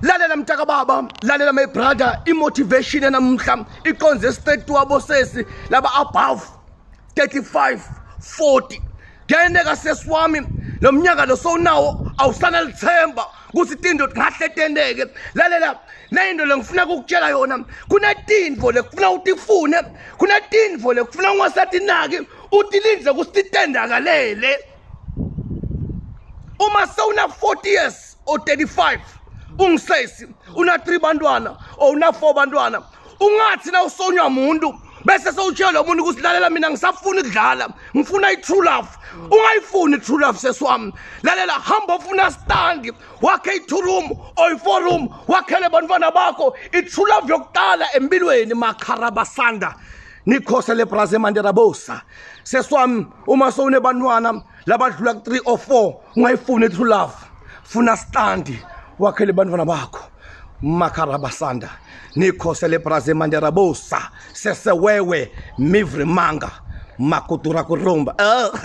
Lalela mntaka baba, lalela my brother, imotivation namhla iqonze straight wabo sesi laba above 35 40. Kuyayeneka sesi wami, lo mnyaka lo sowunawo awusanalithemba ukuthi tinto ngahle tenteke. Lalela nayinto lengifuna ukukutshela yona, kunetintfo lekufuna utifune, kunetintfo lekufuna ungasatinaki, utilindze ukuthi titendakalele. Uma sewuna 40 years or 35 ungisesi una 3 bantwana or una 4 bantwana, ungathi na usonywa umuntu bese sewutshela lo muntu ukuthi lalela mina ngisafuna ukudlala, ngifuna i-true love. Ungayifuni i-true love sesiwami. Lalela, hamba ufuna standi wakhe i-two room or i-four room, wakhele bantwana bakho i-true love yokuqala empilweni. Makharabasanda nikhose lebraze manderabosa. Sesiwami, uma sewunebantwana labadlula ku-3 or 4, ungayifuni i-true love, funa standi wakhele bantwana bakho. Makarabasanda nikhose lebraze manderabosa sesewewe mivrimanga makutura kurumba. Oh.